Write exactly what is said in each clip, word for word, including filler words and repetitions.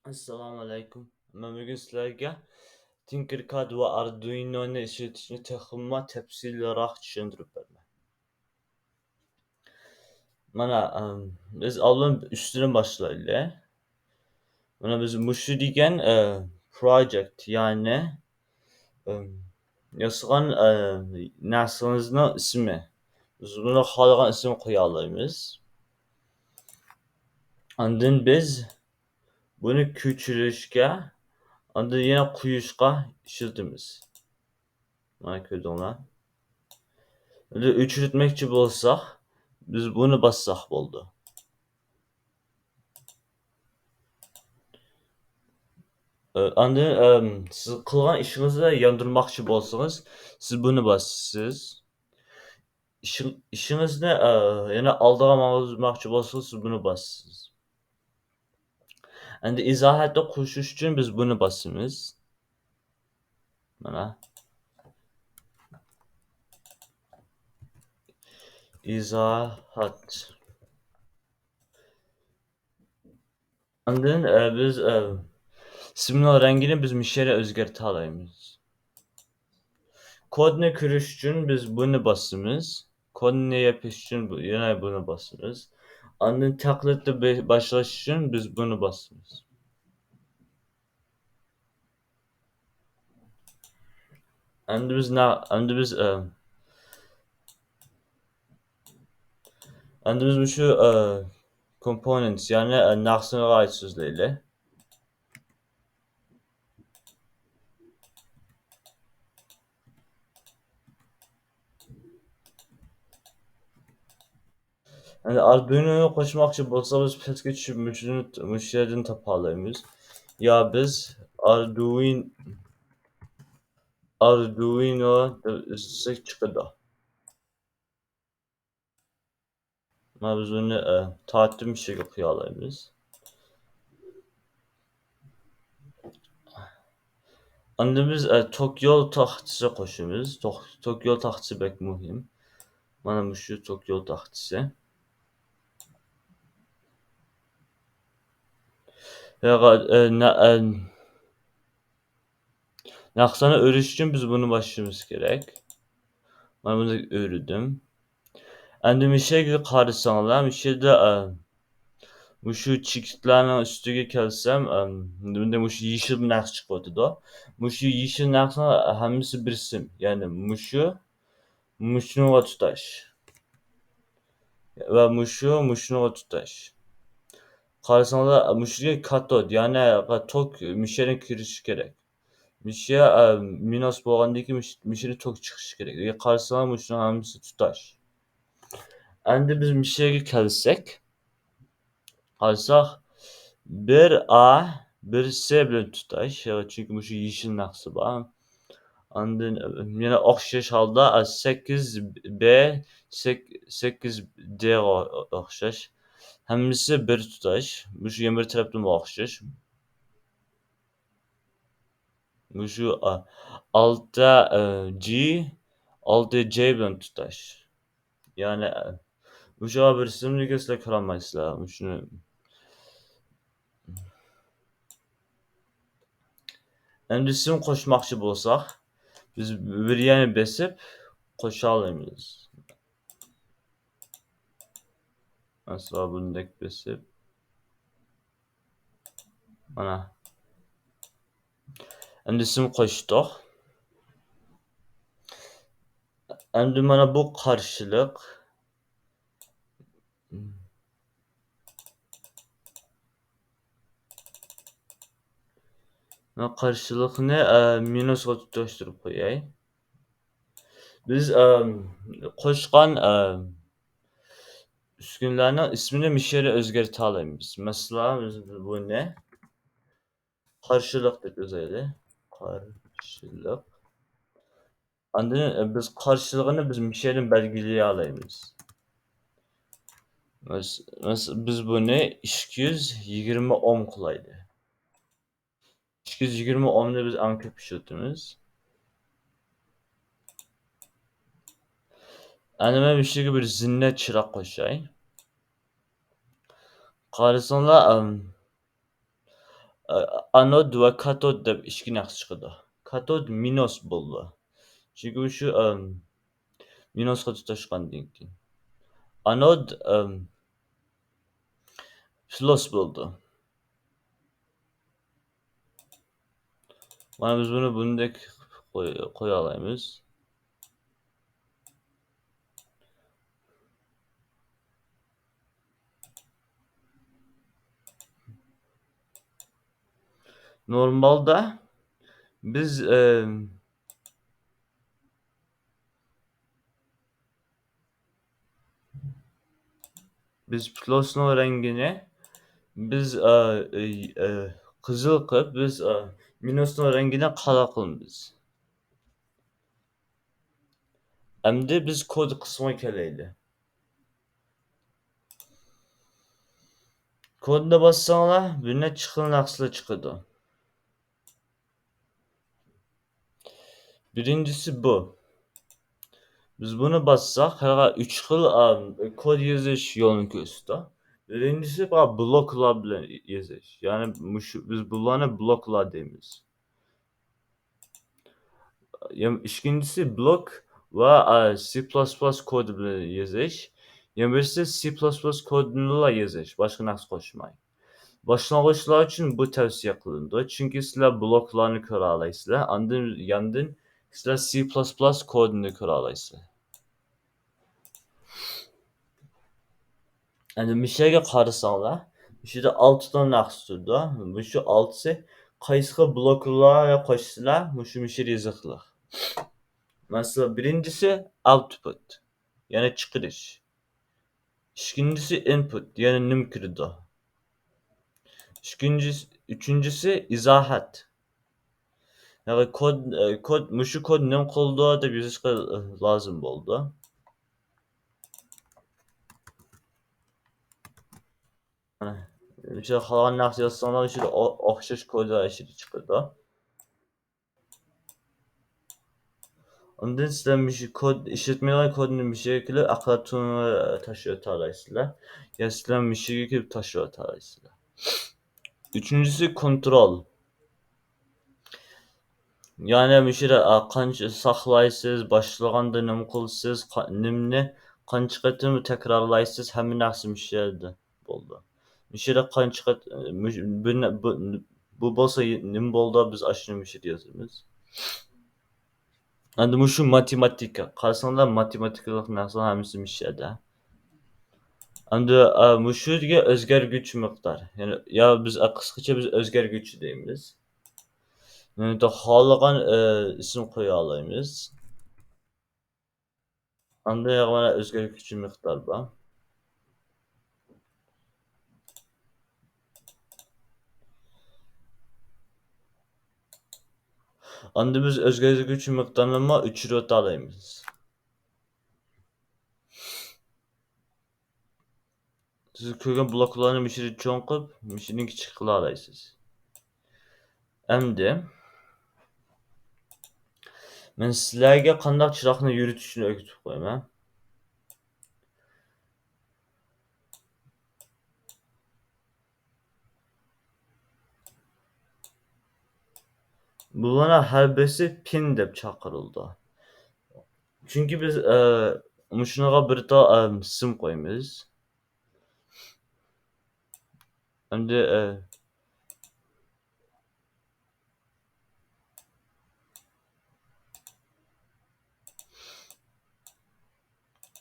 ئەسسالامۇ ئەلەيكۇم. مەن بۈگۈن سىلەرگە تىنكېركاد ۋە ئاردۇئىنونى ئىشلىتىشنى تېخىمۇ تەپسىلىيراق چۈشەندۈرۈپ بېرىمەن. مانا، ئەم، بىز ئالدىن ئۈستىدىن باشلايلى. مانا بىز مۇشۇ دېگەن، ئە، پروجېكت، يەنى، ئەم، ياسىغان، ئە، نەرسىڭىزنىڭ ئىسمى. بىز بۇنى خالىغان ئىسىم قويالايمىز. ئاندىن بىز بۇنى كۆچۈرۈشكە، ئاندىن يەنە قويۇشقا ئىشلىتىمىز. مانا كۆردۈڭلار. ئەمدى ئۆچۈرتمەكچى بولساق، بىز بۇنى باسساق بولىدۇ. ئاندىن، ئەم، سىز قىلغان ئىشىڭىزنى ياندۇرماقچى بولسىڭىز، سىز بۇنى باسىسىز. ئىشىڭ-، ئىشىڭىزنى، ئە، يەنە ئالدىغا ماڭدۇرماقچى بولسىڭىز، سىز بۇنى باسىسىز. ئەمدى ئىزاھاتنى قوشۇش ئۈچۈن بىز بۇنى باسىمىز. مانا. ئىزاھات. ئاندىن، ئە، بىز، ئە، سىمنىڭ رەڭگىنى بىز مۇشۇ يەردە ئۆزگەرتەلەيمىز. كودنى كۆرۈش ئۈچۈن بىز بۇنى باسىمىز. كودنى يېپىش ئۈچۈن بۇ، يەنە بۇنى باسىمىز. ئاندىن تەقلىدنى بە-، باشلاش ئۈچۈن بىز بۇنى باسىمىز. ئەمدى بىز نە-، ئەمدى بىز، ئە، ئەمدى بىز مۇشۇ، ئە، components، يەنى، ئە، ناخشىغا ئائىت سۆزلەيلى. يەنى ئاردۇئىنونى قوشماقچى بولسا، بىز پەسكە چۈشۈپ مۇشۇنى، مۇشۇ يەردىن تاپالايمىز. يا بىز ئاردۇئىن-، ئاردۇئىنو دەپ ئىزدىسەك چىقىدۇ. مانا بىز ئۇنى، ئە، تارتىپ مۇشۇ يەرگە قويالايمىز. ئاندىن بىز، ئە، توك يول تاختىسى قوشىمىز. توك، توك يول تاختىسى بەك مۇھىم. مانا مۇشۇ توك يول تاختىسى. ياغا-، ئە، نە-، ئە، ناخشىلارنى ئۆرۈش ئۈچۈن بىز بۇنى باسىشىمىز كېرەك. مانا بۇنى ئۆرۈدۈم. ئەمدى مۇشۇ يەرگە قارىساڭلار، مۇشۇ يەردە، ئە، مۇشۇ چېكىتلەرنىڭ ئۈستىگە كەلسەم، ئەم، مۇنداق مۇشۇ يېشىل نەقىش چىقىۋاتىدۇ. مۇشۇ يېشىل نەقىشنىڭ ھەممىسى بىر سىم. يەنى مۇشۇ، مۇشۇنىڭغا تۇتاش. ۋە مۇشۇ، مۇشۇنىڭغا تۇتاش. قارىساڭلار، مۇشۇ كاتود، يەنى توك مۇشۇ يەردىن كىرىشى كېرەك. مۇشۇ، ئە، مىنۇس بولغاندىن كېيىن مۇشۇ، مۇشۇ يەردىن توك چىقىشى كېرەك. ئەگەر قارىساڭلار، مۇشۇنىڭ ھەممىسى تۇتاش. ئەمدى بىز مۇشۇ يەرگە كەلسەك، قارىساق، بىر ئا، بىر سې بىلەن تۇتاش، چۈنكى مۇشۇ يېشىل ناخشا بار. ئاندىن يەنە ئوخشاش ھالدا سەككىز بې، سەك-، سەككىز دېغا ئوخشاش. ھەممىسى بىر تۇتاش. مۇشۇ يەنە بىر تەرەپتىنمۇ ئوخشاش. مۇشۇ، ئا، ئالتە، ئە، جې، ئالتە جې بىلەن تۇتاش. يەنى، ئە، مۇشۇغا بىر سىمنى سىلەر كۆرەلمەيسىلەر. مۇشۇنى. ئەمدى سىم قوشماقچى بولساق، بىز بىر يەرنى بېسىپ قوشالايمىز. مەسىلەن، بۇندەك بېسىپ. مانا. ئەمدى سىم قوشتۇق. ئەمدى مانا بۇ قارشىلىق. مانا قارشىلىقنى، ئە، مىنۇسقا تۇتاشتۇرۇپ قوياي. بىز، ئە، قوشقان، ئە، ئۈسكۈنىلەرنىڭ ئىسمىنى مۇشۇ يەردە ئۆزگەرتەلەيمىز. مەسىلەن، بىز بۇنى قارشىلىق دەپ يازايلى. قارشىلىق. ئاندىن، ئە، بىز قارشىلىقىنى بىز مۇشۇ يەردىن بەلگىلىيەلەيمىز. مەس-، مەس-، بىز بۇنى ئىككى يۈز يىگىرمە ئوم قىلايلى. ئىككى يۈز يىگىرمە ئومنى بىز ئەڭ كۆپ ئىشلىتىمىز. ئەنە مەن مۇشۇ يەرگە بىر زىننەت چىراغ قوشاي. قارىساڭلار، ئەم، ئانود ۋە كاتود دەپ ئىككى نەرسە چىقىدۇ. كاتود مىنۇس بولىدۇ. چۈنكى شۇ، ئەم، مىنۇسقا تۇتاشقاندىن كېيىن. ئانود، ئەم، پلۇس بولىدۇ. مانا بىز بۇنى بۇندەك قوي-، قويالايمىز. نورمالدا بىز، ئە، بىز پلۇسنىڭ رەڭگىنى بىز، ئە، ئە، ئە، قىزىل قىلىپ، بىز، ئە، مىنۇسنىڭ رەڭگىنى قارا قىلىمىز. ئەمدى بىز كود قىسمىغا كېلەيلى. كودنى باسساڭلار، بىر نەچچە خىل نەرسىلەر چىقىدۇ. بىرىنچىسى بۇ. بىز بۇنى باسساق، ھەر ئۈچ خىل، ئا، كود يېزىش يولىنى كۆرسىتىدۇ. بىرىنچىسى بۇ بلوكلار بىلەن يېزىش. يەنى مۇشۇ، بىز بۇلارنى بلوكلار دەيمىز. يەنە ئىككىنچىسى بلوك ۋە، ئا، سى پلۇس پلۇس كودى بىلەن يېزىش. يەنە بىرسى سى پلۇس پلۇس كودىنىلا يېزىش، باشقا نەرسە قوشماي. باشلانغۇچلار ئۈچۈن بۇ تەۋسىيە قىلىنىدۇ، چۈنكى سىلەر بلوكلارنى كۆرەلەيسىلەر، ئاندىن ياندىن سىلەر سى پلۇس پلۇس كودىنى كۆرەلەيسىلەر. ئەمدى مۇشۇ يەرگە قارىساڭلار، مۇشۇ يەردە ئالتە دانە ناخشا تۇرىدۇ. مۇشۇ ئالتىسى قايسى خىل بلوكلارغا قوشسىلا، مۇشۇ، مۇشۇ يەردە يېزىقلىق. مەسىلەن، بىرىنچىسى ئاۋتپۇت، يەنى چىقىرىش. ئىككىنچىسى ئىنپۇت، يەنى نېمە كىرىدۇ. ئىككىنچىسى، ئۈچىنچىسى ئىزاھات. يەنى كود، ئە، كود، مۇشۇ كود نېمە قىلىدۇ دەپ يېزىشقا، ئە، لازىم بولىدۇ. مانا، مۇشۇ خالىغان نەرسە يازساڭلار، مۇشۇ ئو-، ئوخشاش كودلار ئىچىدە چىقىدۇ. ئاندىن سىلەر مۇشۇ كود، ئىشلەتمەيدىغان كودنى مۇشۇ يەرگە كېلىپ ئەقلەتۇنغا تاشلىۋېتەلەيسىلەر. يا سىلەر مۇشۇ يەرگە كېلىپ تاشلىۋېتەلەيسىلەر. ئۈچىنچىسى كونترول. يەنى مۇشۇ يەردە، ئا، قانچە ساقلايسىز، باشلىغاندا نېمە قىلىسىز، قا-، نېمىنى قانچە قېتىم تەكرارلايسىز، ھەممە نەرسە مۇشۇ يەردە بولىدۇ. مۇشۇ يەردە قانچە قېت-، مۇش-، بۇ نە-، بۇ، بۇ بولسا نېمە بولىدۇ، بىز ئاشۇنى مۇشۇ يەردە يازىمىز. ئەمدى مۇشۇ ماتېماتىكا. قارىساڭلار، ماتېماتىكىلىق نەرسىلەر ھەممىسى مۇشۇ يەردە. ئەمدى، ئە، مۇشۇ دېگەن ئۆزگەرگۈچى مىقدار. يەنى، يا بىز، ئە، قىسقىچە بىز ئۆزگەرگۈچى دەيمىز. يەنى خالىغان، ئە، ئىسىم قويالايمىز. ئاندىن يەنە مانا ئۆزگەرگۈچى مىقدار بار. ئاندىن بىز ئۆزگەرگۈچى مىقدارنىمۇ ئۆچۈرۈۋېتەلەيمىز. سىز كۆرگەن بلوكلارنى مۇشۇنى چوڭ قىلىپ، مۇشۇنى كىچىك قىلالايسىز. ئەمدى مەن سىلەرگە قانداق چىراغنى يورۇتۇشنى ئۆگىتىپ قويىمەن. بۇلارنىڭ ھەر بىرسى پىن دەپ چاقىرىلىدۇ. چۈنكى بىز، ئە، مۇشۇنىڭغا بىر تال، ئە، سىم قويىمىز. ئەمدى، ئە،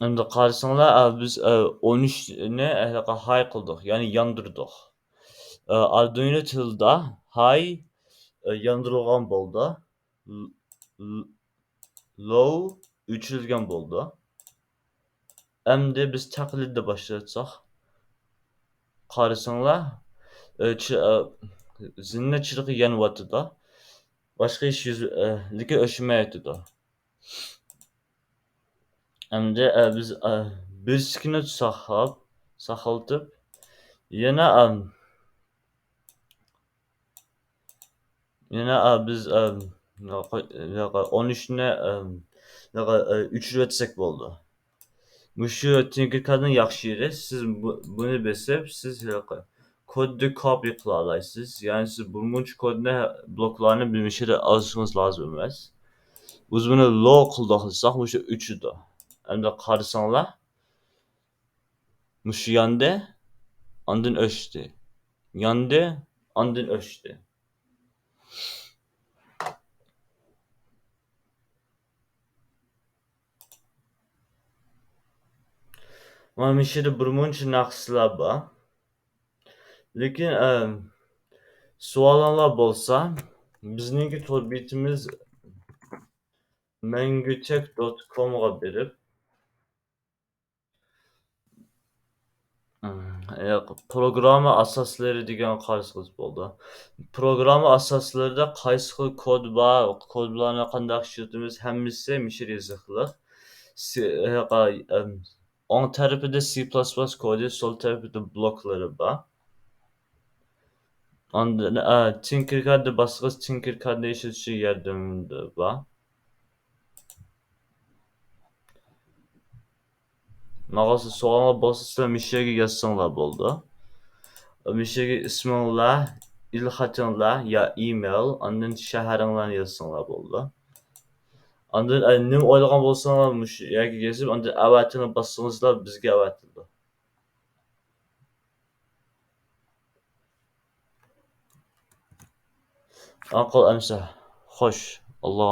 ئەمدى قارىساڭلار، ئە، بىز، ئە، ئون ئۈچنى، ئە، ھاي قىلدۇق، يەنى ياندۇردۇق. ئە، ئاردۇينو تىلدا ھاي، ئە، ياندۇرۇلغان بولدى. ل-، ل-، لوۋ ئۆچۈرۈلگەن بولدى. ئەمدى بىز تەقلىدنى باشلاتساق، قارىساڭلار، ئە، چى-، ئە، زىننە چىرىغى يېنىۋاتىدۇ. باشقا ھېچ يۈز، ئە، لېكىن ئۆچمەيۋاتىدۇ. ئەمدى، ئە، بىز، ئە، بىر سېكۇنت ساقلاپ، ساقلىتىپ، يەنە، ئە، يەنە، ئە، بىز، ئە، ياق، ياق، ئون ئۈچنى، ئە، ياق، ئە، ئۆچۈرۈۋەتسەك بولىدۇ. مۇشۇ تىنكىركادنىڭ ياخشى يېرى، سىز بۇ، بۇنى بېسىپ، سىز ھېلىقى كودنى كوپىي قىلالايسىز. يەنى سىز بىرمۇنچە كودنى، بلوكلارنى بىر مۇشۇ يەردە ئازىشىڭىز لازىم ئەمەس. بىز بۇنى لو قىلدۇق دېسەك، مۇشۇ ئۆچىدۇ. ئەمدى قارىساڭلار، مۇشۇ ياندى، ئاندىن ئۆچتى. ياندى، ئاندىن ئۆچتى. مانا مۇشۇ يەردە بىرمۇنچە نەرسىلەر بار. لېكىن، ئەم، سوئالىڭلار بولسا، بىزنىڭكى تور بېتىمىز مەڭگۈچەك دوت كومغا بېرىپ، ئەم، ياق، پروگرامما ئاساسلىرى دېگەنگە قارىسىڭىز بولىدۇ. پروگرامما ئاساسلىرىدا قايسى خىل كود بار، كودلارنى قانداق ئىشلىتىمىز، ھەممىسى مۇشۇ يەردە يېزىقلىق. سى-، ئەم، ئوڭ تەرىپىدە سى پلەس پلەس كودى، سول تەرىپىدە بلوكلىرى بار. ئاندىن، ئە، تىنكېركادنى باسسىڭىز، تىنكېركادنى ئىشلىتىشكە ياردىمى بار. ماڭا سوئالىڭلار بولسا، سىلەر مۇشۇ يەرگە يازساڭلار بولىدۇ. مۇشۇ يەرگە ئىسمىڭلار، ئېلخەتىڭلار يا ئىمېيل، ئاندىن شەھىرىڭلارنى يازساڭلار بولىدۇ. ئاندىن، ئە، نېمە ئويلىغان بولساڭلار، مۇشۇ يەرگە يېزىپ، ئاندىن ئەۋەتىڭلار باسسىڭىزلا، بىزگە ئەۋەتىلىدۇ. ماقۇل ئەمسە. خوش. ئاللا